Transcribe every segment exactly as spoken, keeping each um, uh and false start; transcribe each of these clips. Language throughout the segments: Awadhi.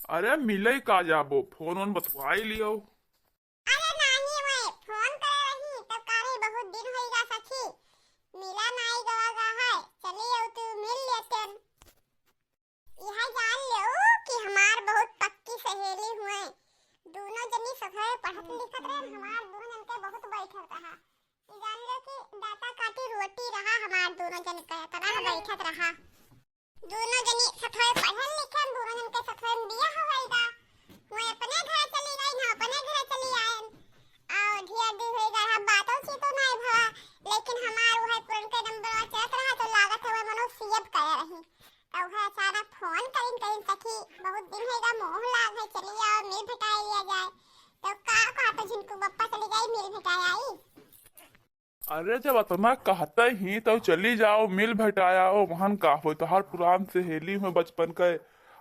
अरे मिले का जाबो, फोन वोन बतवाई लियो। अरे नाही, वै फोन करे रही, तब कहे बहुत दिन होइगा सखी, मिला नाही गवा गा है, चली आओ तू मिल लेतेन। यह जान लेउ कि हमार बहुत पक्की सहेली हुए, दोनों जनी सथवे पढ़त लिखत रहे, हमार दोनों जन के बहुत बैठत रहा। ई जान लेउ कि दांता काटी रोटी रहा, हमार दोनों जन के तरह बैठत रहा। दोनों जनी सथवे पढ़न लिखन, दोनों जन के सथवे बियाह होइगा। वै अपने घर चली गई, हम अपने घर चली आयन। और ढेर दिन होइगा, हम बातों चीतो नहीं भवा, लेकिन हमार वह पुरनके नंबर चलत रहा, तो लागत है वह मनो सेव करे रही। तो वह अचानक फोन करिन, कहिन सखी, बहुत दिन होइगा, मोह लाग है, चली आओ, मिल भेटाई लिया जाए। तो का कहा तो झिनकू बप्पा चली गई, मिल भेटाई आई। अरे जब अतना कहते ही तो चली जाओ, मिल भेटाया आओ, वहन का हो, तोहार पुरान सहेली हुए बचपन के,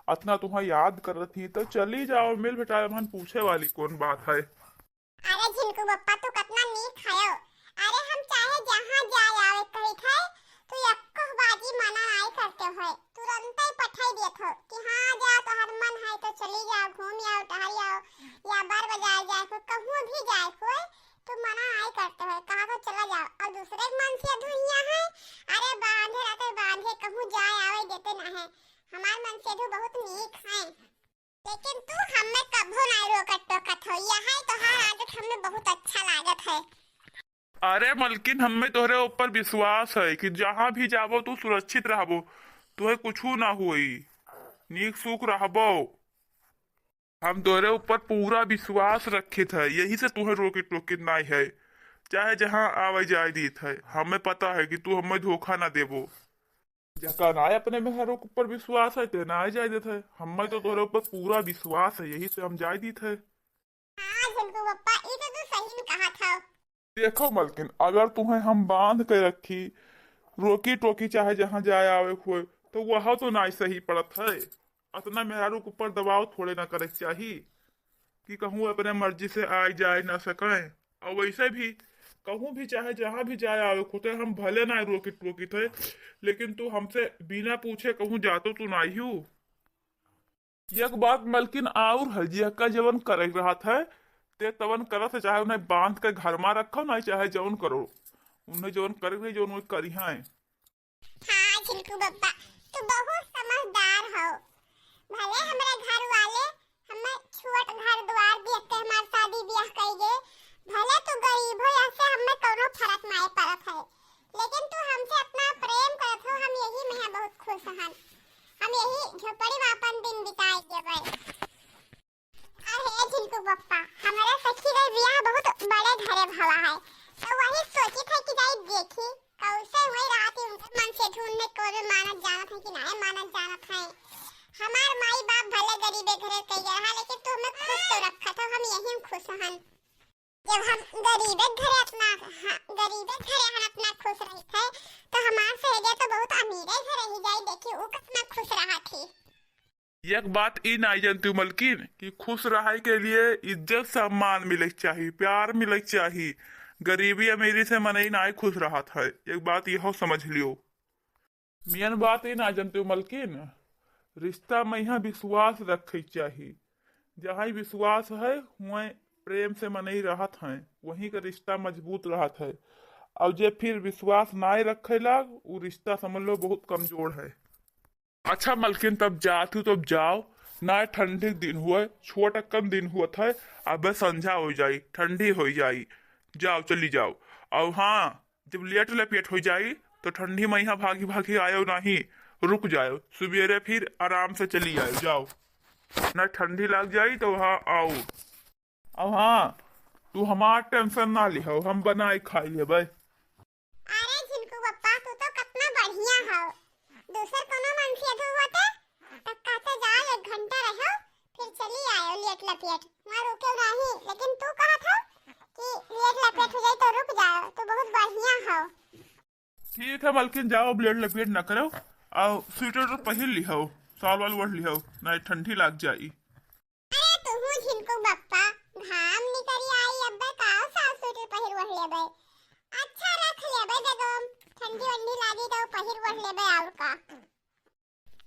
अतना तुहा याद करत ही तो चली जाओ, मिल भेटाया, वहन पूछे वाली कौन बात है। अरे झिनकू बप्पा, तू कतना नीक हयो। अरे हम चाहे जहाँ जाए आवे कहित है, तू एक्को बाजी मना नाई करते हो, तुरंते ही पठाई देत हो कि हाँ जाओ, तोहर मन है तो चली जाओ, घूम आओ, टहल आओ, या बार बाजार जाए को, कहूँ भी जाए को, तू मना नाई करते हो, कहा तो चला जाओ। और दूसरे के मन से धुइया है, अरे बांधे रहते बांधे, कहूँ जाए आवे देते ना है। हमार मन से धु बहुत नीक है, लेकिन तू हमें कभो नाई रोकत टोकत हो, यह है तोहार आदत हमें बहुत अच्छा लागत है। अरे मलकिन, हमें तोहरे ऊपर विश्वास है कि जहाँ भी जाबो तू सुरक्षित रहबो, तुहे कुछू ना होई, नीक सुख रहबो। हम तोहरे ऊपर पूरा विश्वास रखित है, यही से तुहे रोकित टोकित नाई है, चाहे जहाँ आवे जाए दीत है। हमें पता है कि तू हमें धोखा ना देबो। जेका नाई अपने मेहरारू के ऊपर विश्वास है, ते नाई जाए देत है। हमें तो तोहरे ऊपर पूरा विश्वास है, यही से हम जाए दीत है। हाँ झिनकू बप्पा, ई तो तू सही में कहा था। देखो मलकिन, अगर तुहे हम बांध के रखी, रोकी टोकी, चाहे जहाँ जाए आवे होए, तो वह तो नाई सही पड़त है। अतना मेहरारू के ऊपर दबाव थोड़े ना करे के चाही कि कहूँ अपने मर्जी से आए जाए ना सके। और वैसे भी कहूँ भी चाहे जहाँ भी जाए आवे होते, हम भले ना रोकी टोकी थे, लेकिन तू हमसे बिना पूछे कहूँ जातो तू नाई हूँ। एक बात मलकिन और है, जेका जवन करे के रहत है, ते तवन करत है, चाहे उन्हें बांध के घर मा रखो ना, चाहे जवन करो, उन्हें जवन करे के रही, जवन वो करी हैं। हाँ झिनकू बप्पा, तू बहुत समझदार हो। भले हमरे घर वाले हमें छोट घर द्वार देख के हमार शादी ब्याह कई गए, भले तू गरीब हो, ऐसे हमें कोनो फर्क नाई पड़त है, लेकिन तू हमसे इतना प्रेम करत हो, हम यही में है बहुत खुश हन। हम यही झोपड़ी में अपन दिन बिताए देबे। अरे झिनकू बप्पा, हमारे सखी के बियाह बहुत बड़े घरे भवा है, तो वही सोचित है कि जाई देखी, कैसे वही रात ही उनके मन से ढूंढने को भी मानत जानत है कि नाय मानत जानत है। हमार माई बाप भले गरीबे घरे कई रहा, लेकिन तू हमें खुश तो रखत हो, हम यही में खुश हन। जब हम गरीबे घरे अपना, हाँ, गरीबे घरे हम अपना खुश रहित है, तो हमार सहेलिया तो बहुत अमीरे घरे ही जाई, देखी ऊ कितना खुश रहा थी। एक बात ई नाई जानती हूँ मलकिन कि खुश रहे के लिए इज्जत सम्मान मिले के चाही, प्यार मिले के चाही। गरीबी अमीरी से मनई नाई खुश रहत है, एक बात यहो समझ लियो। मेन बात ई नाई जानती हूँ मलकिन, रिश्ता में यहाँ विश्वास रखे के चाही। जहाँ विश्वास है, वहीं प्रेम से मनई रहत हैं, वहीं का रिश्ता मजबूत रहत है। और जे फिर विश्वास नाई रखे लाग, उ रिश्ता समझ लो बहुत कमजोर है। अच्छा मलकिन, तब जात हूँ, तब जाओ ना, ठंडी के दिन हुए, छोट अक्कन दिन हुआ था, अब संझा हो जाई, ठंडी हो जाई, जाओ, चली जाओ। और हाँ, जब लेट लपेट हो जाई, तो ठंडी में यहाँ भागी भागी आयो नहीं, रुक जाओ, सुबेरे फिर आराम से चली आयो, जाओ, ना ठंडी लग जाई तो वहाँ आओ। अब हाँ, तू हमार टेंशन ना लिहो, हम बनाई खाई लेबै। अरे झिनकू बप्पा, तू तो कितना बढ़िया हो। दूसर कोनो मनसेधू होते, तब कहते जाओ एक घंटा रहो, फिर चली आयो लेट लपेट। वहाँ रुके नहीं, लेकिन तू कहत हो कि लेट लपेट हो जाई तो रुक जाओ, तू बहुत बढ़िया हो। ठीक है मलकिन, जाओ, अब लेट लपेट ना करो, आओ स्वेटर तो पहिर लिहो, साल वाल ओढ़ लिहो, नहीं ठंडी लग जाई। अरे तुहू झिनकू बप्पा, घाम निकरी आई, अब्बे का साल स्वेटर पहिर ओढ़ लेबे। अच्छा रख लेबे बेगम, ठंडी वंडी लागी तो पहिर ओढ़ लेबे और का।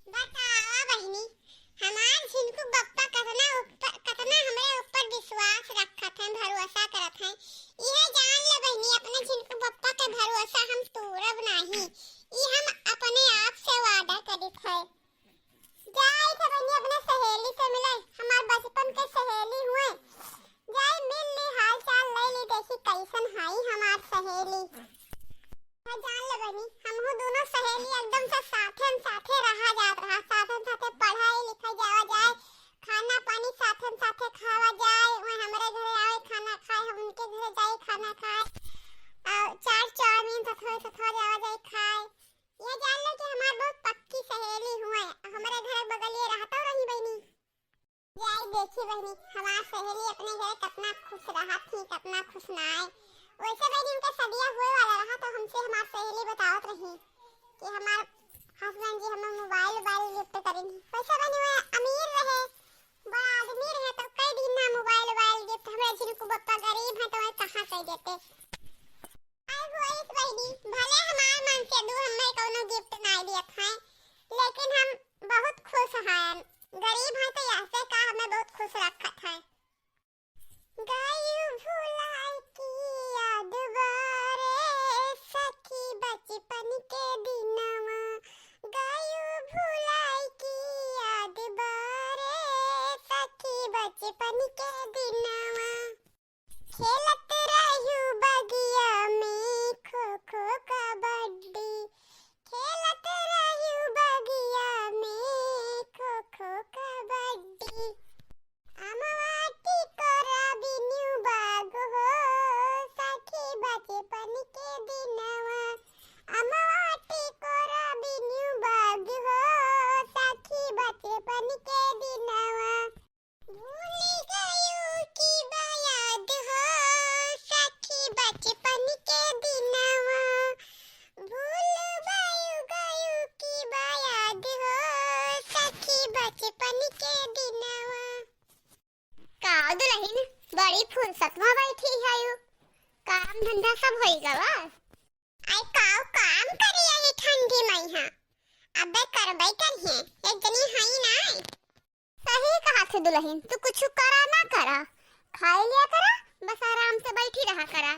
बतावा बहिनी, हमार झिनकू बप्पा कतना ऊपर, कतना हमरे ऊपर विश्वास रखत हैं, भरोसा करत हैं। इहे जान ले बहिनी, अपने झिनकू बप्पा के भरोसा हम तोड़ब नाही। ई हम अपने आप से वादा करित है। जाई थे बहिनी अपने सहेली से मिले, हमार बचपन के सहेली हुए। जाई मिल ली, हाल चाल ले ली, देखी कैसन हाई हमार सहेली। हाँ, जान ले बहिनी, हमहू दोनों सहेली एकदम से साथे न साथे रहा जात रहा, साथे न साथे पढ़ाई लिखाई जावा जाए, खाना पानी साथे न साथे खावा जाए, वह हमरे घरे आवे खाना खाए, हम उनके घरे जाए खाना खाए, और चाट चाउमीन सथवा सथवा जावा जाए खाए। यह जान लो कि हमार बहुत पक्की सहेली हुए, हमरे घर बगलिए रहतो रही बहिनी। जाई देखी बहिनी, हमार सहेली अपने घरे कितना खुश रहत थी, कितना खुश ना आए। वैसे बहिनी उनका सदिया हुए वाला रहा तो हमसे हमार सहेली बतावत रही कि हमार husband जी हमें मोबाइल, मोबाइल gift करेंगी। वैसे बहिनी वो अमीर रहे, बड़ा आदमी रहे तो कई दिन ना मोबाइल, मोबाइल gift। हमरे झिनकू बप्पा गरीब हैं तो वह कहाँ से देते। आई हुआ इस बहिनी, भले हमार मन से दूर हमें कौनो gift ना दियत हैं, लेकिन हम बहुत खुश हैं। गरीब हैं तो यहसे का हमें बहुत खुश रखत हैं। गयू भुलाई की याद बारे सखी बचपन के दिनवा, गयू भुलाई की याद बारे सखी बचपन के दिनवा। खेलत रहू बगिया में खो खो कबड्डी, खेलत रहू बगिया में खो खो कबड्डी। अमवा टिकोरा बिनु बाग हो, सखी बचपन के दिनवा। अमवा टिकोरा बिनु बाग हो, सखी बचपन के दिनवा। भूल गयू की बा याद हो, सखी बचपन के दिनवा। भूल गयू, गयू की बा याद हो, सखी बचपन के दिनवा। का दुलहिन, बड़ी फुर्सत में बैठी हयू, काम धंधा सब होई गवा? आई काव काम करी आई ठंडी मइहाँ, अबे करबे करिहे, एक जनी हई नाई। सही कहत है दुलहिन, तू कुछ करा ना करा, खाए लिया करा, बस आराम से बैठी रहा करा।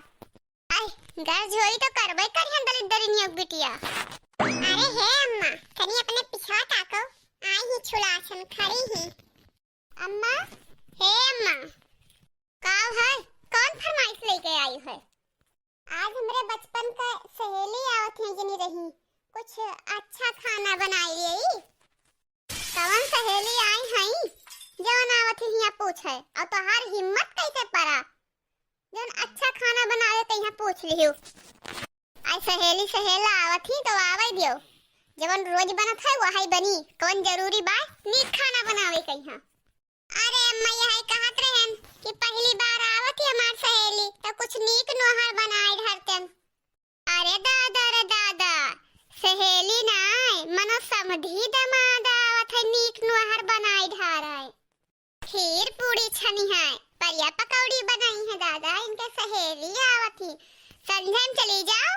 आई, घर झोरी तो करबे करिहन दलित दरिनिया बिटिया। अरे हे अम्मा, तनी अपने पिछवा ताको, आई ही छुलाछन खड़ी ही। अम्मा, हे अम्मा। का है? कौन फरमाइश लेके आई है? आज हमरे बचपन का सहेली आवत है जनी रही, कुछ अच्छा खाना बनाई। कवन सहेली आई हई, जवन आवत ही हियां पूछे, और तोहार हिम्मत कैसे परा, जवन अच्छा खाना बनावे के हियां पूछ लिहू? आई सहेली सहेला आवत ही तो आवे दियो, जवन रोज बनत है वही बनी, कवन जरूरी बा नीक खाना बनावे के हियां? अरे अम्मा, यही कहत रहन कि पहली बार आवत ही हमार सहेली, तो कुछ नीक नोहर बनाए ढरतन। अरे दादा रे दादा, सहेली नाय, मनो समधी दमाद आवत है, नीक नोहर बनाई ढार है। खीर पूड़ी छनी है, परिया पकौड़ी बनाई है दादा, इनके सहेली आवत ही। संझे में चली जाओ,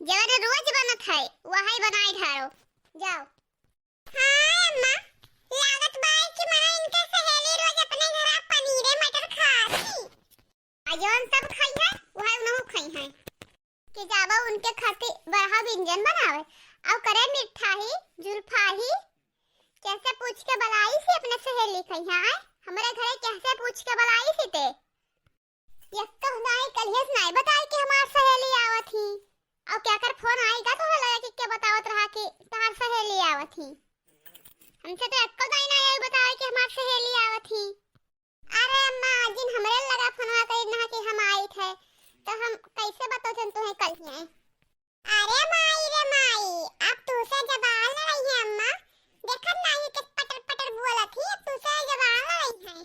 जवन रोज बनत है, वही बनाई ढारो। जाओ। हाँ अम्मा, लागत बा कि मना इनके सहेली रोज अपने घरा पनीरे मटर खात ही। आ जौन सब खाई है, वह उनहु खाई है। कि जाबो उनके खातिर बड़ा व्यंजन बनावे, और करे मिठाई, जुल्फाही, कैसे पूछ के बलाई से अपने सहेली खाई है, हमरे घरे कैसे पूछ के बलाई से ते। यक्का नाई कलियस नाई बताई कि हमार सहेली आवत ही। और क्या कर फोन आएगा तो लगा कि क्या बतावत रहा कि तहार सहेली आवत ही। हमसे तो यक्का दाई नाई आई बतावे कि हमार सहेली आवत ही। अरे अम्मा, जिन हमरे लगा फोनवा करी ना कि हम आइत है, तो हम कैसे बताओ जन तुम्हें कल ही आए? अरे माई रे माई, अब तू से जबान लड़ाई है अम्मा। देखत नाही कि पटर पटर बोलत ही, अब तू से जबान लड़ाई है।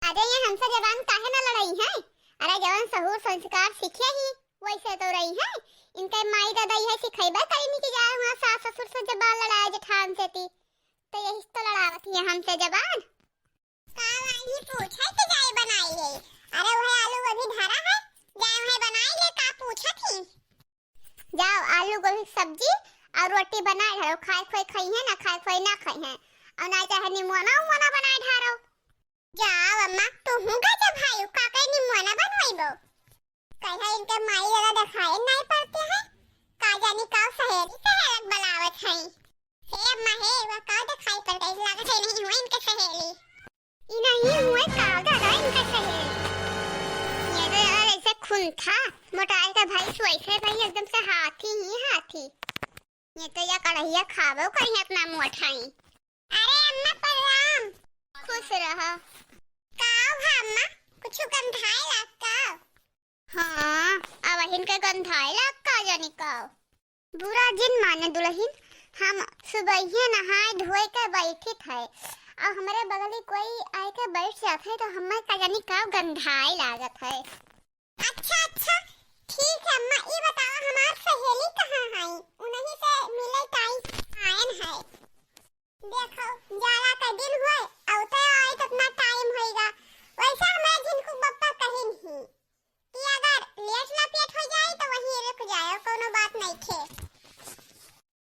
अरे, ये हमसे जबान काहे ना लड़ाई है? अरे, जवन सहूर संस्कार सीखे ही, वैसे तो रही है। इनके माई दादा यह सिखाइबे करीनी कि जाए हुआ सास ससुर से जबान लड़ाए जेठान से ती। तो यही तो लड़ावत ही हमसे जबान। का वाली पूछे कि जाए बनाई है? अरे, वह आलू गोभी धरा है, जाए वह बनाई ले, का पूछत ही? जाओ, आलू गोभी की सब्जी और रोटी बनाए धरो, खाए खोए खाई है ना, खाए खोए ना खाई है। और ना चाहे निमोना उमोना बनाए ढारो। जाओ अम्मा, तू हूँ गजब भाई, का कहे निमोना बनवाइबो? कहे इनके माई दादा दिखाए नहीं पड़ते हैं, का जानी का सहेली सहेलक बलावत हैं। हे अम्मा हे, वह का दिखाई पड़ गई, लागत है नहीं हुए इनके सहेली। ई नहीं हुए का दादा इनके सहेली। ये तो यार ऐसे खून था, मोटाई का भाई वैसे भाई एकदम से हाथी ही हाथी। ये तो या कढ़ैया खाबो कहीं अपना मोटाई। अरे अम्मा प्रणाम। खुश रह। का हो अम्मा, कुछ गंधाए लाग का? हाँ, अब इनके गंधाए लाग का जानी का। बुरा जिन माने दुलहिन, हम सुबहिये नहाए धोए के बैठित है, अब हमरे बगली कोई आए के बैठ जात है तो हमें का जानी का गंधाए लागत है। अच्छा अच्छा, ठीक है अम्मा, ई बताओ हमार सहेली कहाँ है? उन्हीं से मिले ताई आयन है। देखो, जाड़ा का दिन होए, अउते आए तो इतना टाइम होइगा। वैसे हमारे झिनकू बप्पा कहिन ही कि अगर लेट लपेट हो जाए तो वहीं रुक जाए, कोनो बात नहीं खे।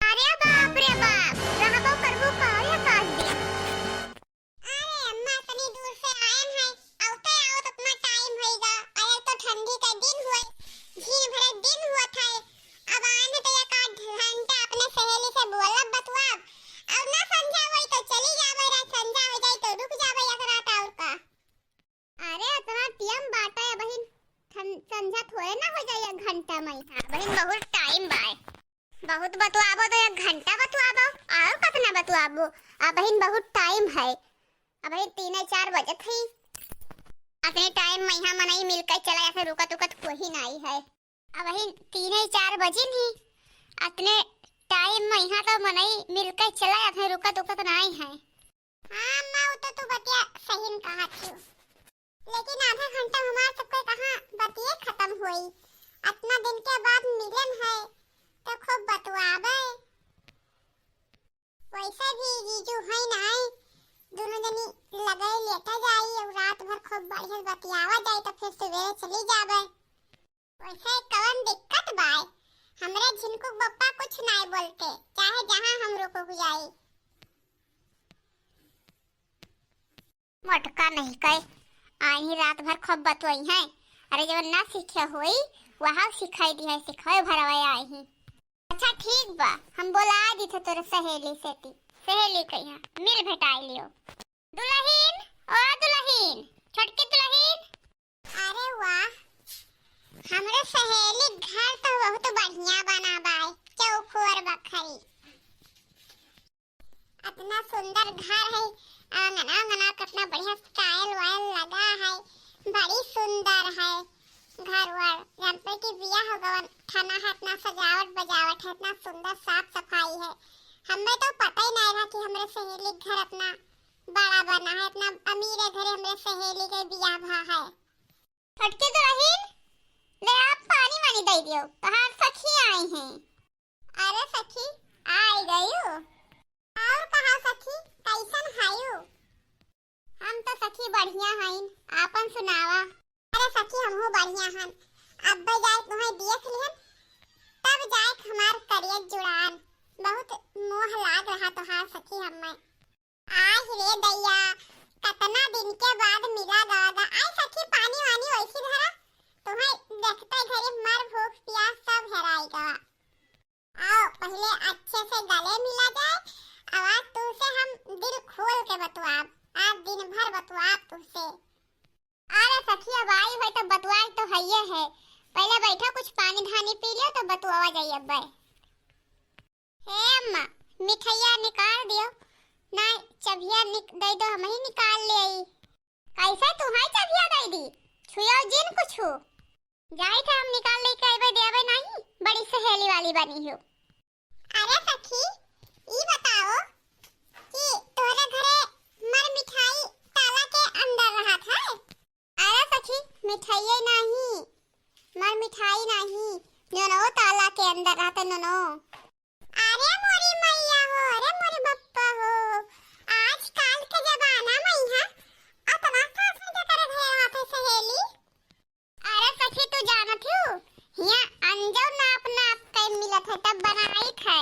अरे बाप रे बाप, रहबो करबो का रे आकाश दिन? अरे अम्मा, इतनी दूर से आयन है, अउते आओ तो इतना टाइम होइगा। अरे तो ठंडी का दिन होए, झीन भरे दिन हुआ था, अब आयन है तो एक आध घंटा अपने सहेली से बोलब बतुआब, और ना संझा होई तो चली जाबे, रात संझा हो जाई तो रुक जाबे एक रात और का। अरे इतना टियम बाटे बहिन, ठं-, संझा थोड़े ना हो जाई एक घंटा में। हाँ बहिन, बहुत टाइम बाय, बहुत बतुआबो तो एक घंटा बतुआबो, और कितना बतुआबो? अब बहिन बहुत टाइम है, अब बहिन तीन चार बजत है, अपने टाइम में यहाँ मनई मिलकर चला जाते, रुकत उकत कोई नहीं है। अब वही तीन ही चार बजिन ही, अतने टाइम में यहाँ तो मनई मिलके चला जात है, रुकत उकत नाई है। हाँ अम्मा, वो तो तू बतिया सही में कहा थी, लेकिन आधा घंटा हमार सबके कहाँ बतिये खत्म हुई। अतना दिन के बाद मिलन है तो खूब बतुआबे। वैसे भी जीजू है नाई, दोनों जनी लगे लेटा जाई और रात भर खूब बढ़िया बतियावा जाई तो फिर सवेरे चली जाबे। वैसे कवन दिक्कत बाय? हमरे झिनकू बप्पा कुछ नाय बोलते, चाहे जहाँ हम रुक जाई। मोटका नहीं कहे, आई ही रात भर खूब बतुआई हैं। अरे जब ना सीखे होई, वहाँ सिखाई दी है, सिखाए भरवाए आई ही। अच्छा ठीक बा, हम बोला दी थे तोरे सहेली से ती, सहेली के यहाँ मिल भेटाई लियो। दुलहिन, ओ दुलहिन, छोटकी दुलहिन। अरे वाह, हमरे सहेली घर तो बहुत बढ़िया बना बाय, चौकोर बखरी। अतना सुंदर घर है, आंगना आंगना कतना बढ़िया टाइल वाइल लगा है, बड़ी सुंदर है घर वर। जानते कि बियाह गवन थाना है, अतना सजावट बजावट है, अतना सुंदर साफ सफाई है। हमें तो पता ही नहीं रहा कि हमरे सहेली घर अतना बड़ा बना है, अतना अमीर है घरे हमरे सहेली के बियाह भा है। छोटकी दुलहिन, ले आप पानी वानी दे दियो, तोहार सखी आई हैं। अरे सखी, आई गयू। और कहा सखी, कैसन हायू? हम तो सखी बढ़िया हईन, आपन सुनावा। अरे सखी, हमहू बढ़िया हन। अब जाए तुम्हें देख लिहन, तब जाए हमार करिया जुड़ान। बहुत मोह लाग रहा तोहार सखी हमें। आह रे दैया, कतना दिन के बाद मिला गवा गा। आई सखी, पानी वानी वैसी धरा, तुम्हें देखते घड़ी हमार भूख प्यास सब हेराई गवा। आओ, पहले अच्छे से गले मिला जाए, अब आज तुमसे हम दिल खोल के बतुआब, आज दिन भर बतुआब तुमसे। अरे सखी, अब आई है तो बतुआई तो हइये है, पहले बैठो, कुछ पानी धानी पी लियो तो बतुआवा जाइए अब्बे। हे अम्मा, मिठाइया निकाल दियो। ना, चबिया निक-, दे दो, हम ही निकाल ले आई। कैसे तुम्हें चबिया दे दी? छुयो जिन कुछ। जाई था हम निकाल लेके आइबे, देबे नहीं, बड़ी सहेली वाली बनी हो। अरे सखी, ई बताओ कि तोहरे घरे मर मिठाई ताला के अंदर रहत है? अरे सखी, मिठाइये नाही, मर मिठाई नाही, नोनो ताला के अंदर रहते नोनो। अरे मोरी मैया हो, अरे मोरी बप्पा हो, आजकल के जमाना में यहाँ अतना सास के करे घरे रहते सहेली। अरे सखी, तू जानत हू, हियाँ अंजौ नाप नाप के मिलत है, तब बनाइत है।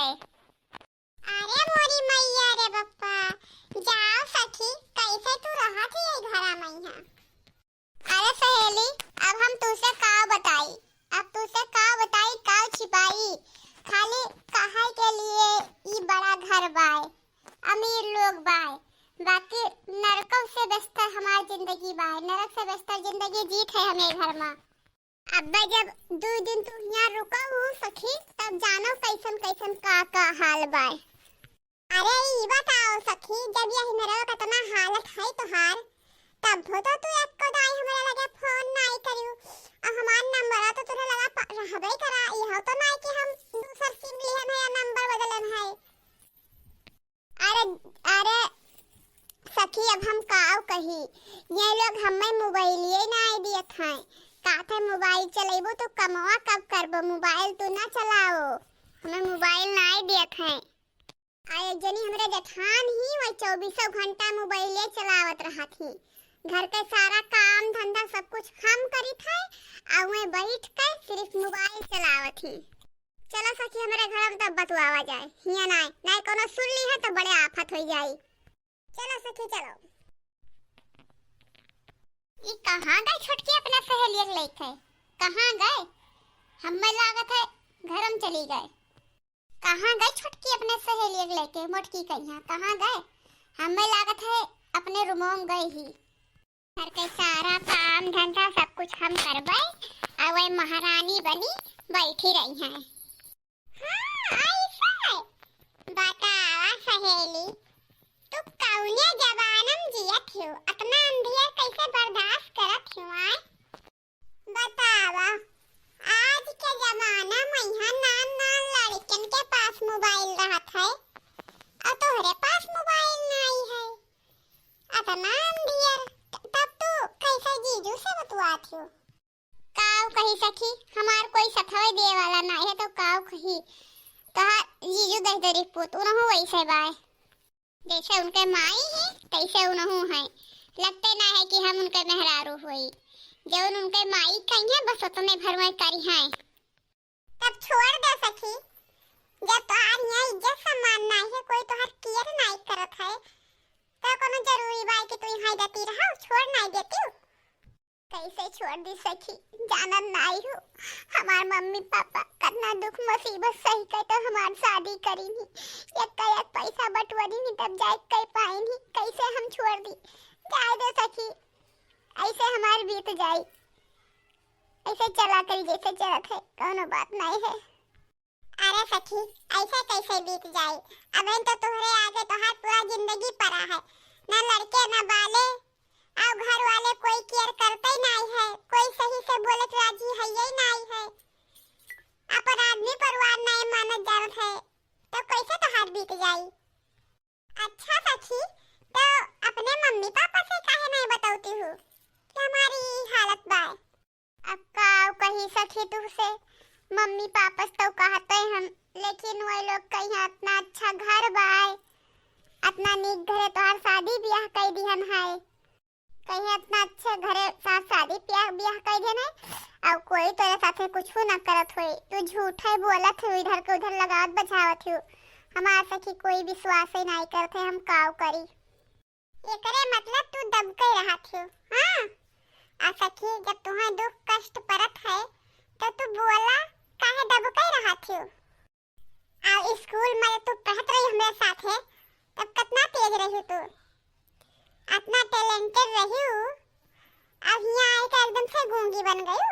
अरे मोरी मैया रे बप्पा, जाओ सखी, कैसे तू रहत ही यही घरा मइहाँ? अरे सहेली, अब हम तुसे का बताई, अब तुसे का बताई, का छिपाई। खाली कहे के लिए ई बड़ा घर बाय, अमीर लोग बाय, बाकी नरकों से बेहतर हमार जिंदगी बाय, नरक से बेहतर जिंदगी जीत है हमें घर मा। अब्बे जब दू दिन तू हियाँ रुको हूँ सखी, तब जानो कैसन कैसन का का हाल बाय। अरे ई बताओ सखी, जब यही मेरा कितना हालत है तुहार, तब हो तो तू एको दाई हमरा लगे फोन नाई करियो, और हमार नंबर तो तुरे लगा प-, रहबे करा, यह तो नाई कि हम दूसर सिम लिहन है या नंबर बदलन है। अरे, अरे सखी, अब हम काव कही, ये लोग हमें मोबाइलिए नाई दियत हैं। कहते मोबाइल चलेबो तो कमवा कब करबो, मोबाइल तू ना चलाओ, हमें मोबाइल नाई दियत हैं। आ एक जनी हमरे जेठान ही वही चौबीसों घंटा मोबाइले चलावत रहत ही। घर के सारा काम धंधा सब कुछ हम करित है, आ वहीं बैठ के सिर्फ मोबाइल चलावत ही। चलो सखी, हमरे घर में तब बतुआवा जाए, हियाँ नाय, नाय कोनो सुन ली है तो बड़े आफत हो जाई। चलो सखी, चलो। ई कहाँ गए छोटकी अपने सहेलिया के लेके? कहाँ गए? हमें लागत है घर में चली गए। कहाँ गए छोटकी अपने सहेलिया के लेके? मोटकी कहिया कहाँ गए? हमें लागत है अपने रूमों में गए ही। घर के सारा काम धंधा सब कुछ हम करबे, आ वही महारानी बनी बैठी रही हैं। हाँ, ऐसा है। बतावा सहेली, तू कौने जमाना में जियत हो? अतना अंधिया कैसे बर्दाश्त करत हो, आय? बतावा, आज के जमाना में यहाँ नान नान लड़कन के पास मोबाइल रहत है, और तोहरे पास मोबाइल नहीं है। अतना अंधियर, त-, तब तू कैसे जीजू से बतुआत हो? काव कही सखी, हमार कोई सथवे दिए वाला नाई है, तो काव कही। तोहार जीजू दहिजरी पूत, उनहु वैसे बाय। जैसे उनके माई ही, तैसे उनहु हैं। लगते ना है कि हम उनके मेहरारू होई। जौन उनके माई कही है, बस उतने भर में करी हैं। तब छोड़ दे सखी, जब तोहार यहाँ इज्जत सम्मान नाई है, कोई तोहार केयर नाई करत है, तो कोनो जरूरी बा कि तू यहाँ देती रहो, छोड़ नाई देती हूँ। कैसे छोड़ दी सखी, जानत नाई हूँ, हमार मम्मी पापा कितना दुख मुसीबत सही के तो हमार शादी करी नहीं, एक एक पैसा बटोरी नहीं, तब जाए कर पाई नहीं, कैसे हम छोड़ दी, जाए दे सखी, ऐसे हमार बीत जाई। ऐसे चला करी जैसे चलत है, कौनो बात नहीं है। अरे सखी, ऐसे कैसे बीत जाई? अबहिन तो तोहरे आगे तोहार पूरा जिंदगी पड़ा है, ना लड़के ना बाले, और घर वाले कोई केयर करते ही नहीं है, कोई सही से बोले तो राजी है ही नहीं है, अपन आदमी परिवार नहीं मानत जानत है, तो कैसे तोहार बीत जाई? अच्छा सखी, तो अपने मम्मी पापा से काहे नहीं बतौती हूँ कि हमारी ई हालत बाय? अब का कही सखी तुहसे, मम्मी पापा से तो कहते हम, लेकिन वही लोग कहीं इतना अच्छा घर बाय, इतना नीक घरे तोहार शादी ब्याह कर दिहन है, कहीं इतना अच्छे घरे साथ शादी ब्याह, ब्याह कर दिहन है, और कोई तोरे साथे कुछ ना करत होई, तू झूठे बोलत हो, इधर के उधर लगावत बजावत हो, हमार सखी कोई विश्वास ही नहीं करत है, हम काव करी। एकरे मतलब तू दबके रहत हो, हाँ? आ सखी, जब तुहें दुख कष्ट परत है, तो तू बोला, काहे दबके रहत हो? आ स्कूल में तू पढ़त रही हमरे साथे, तब कितना तेज रही तू, इतना talented रही, अब हियाँ आए के एकदम से गूंगी बन गई।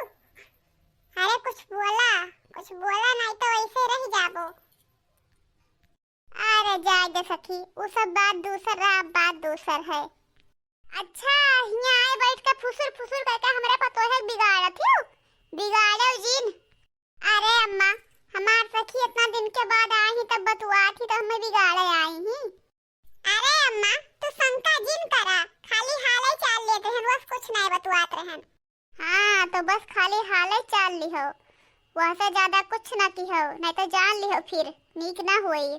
अरे कुछ बोला, कुछ बोला, नहीं तो ऐसे रह जाबो। अरे जाए दे सखी, उ सब बात दूसर रहा, अब बात दूसर है। अच्छा, हियाँ आए बैठ के फुसुर फुसुर करके हमरा पतोहे के बिगाड़त हो, बिगाड़ो जिन। अरे अम्मा, हमार सखी इतना दिन के बाद आई ही, तब बतुआत ही तो हमें बिगाड़े आई ही। अरे अम्मा, तू शंका जिन करा, खाली हाले चाल लेत रहन, बस कुछ नहीं बतुआत रहन। हाँ, तो बस खाली हाले चाल लिहो, वहसे ज्यादा कुछ ना किहो, नहीं तो जान लिहो फिर नीक ना होई।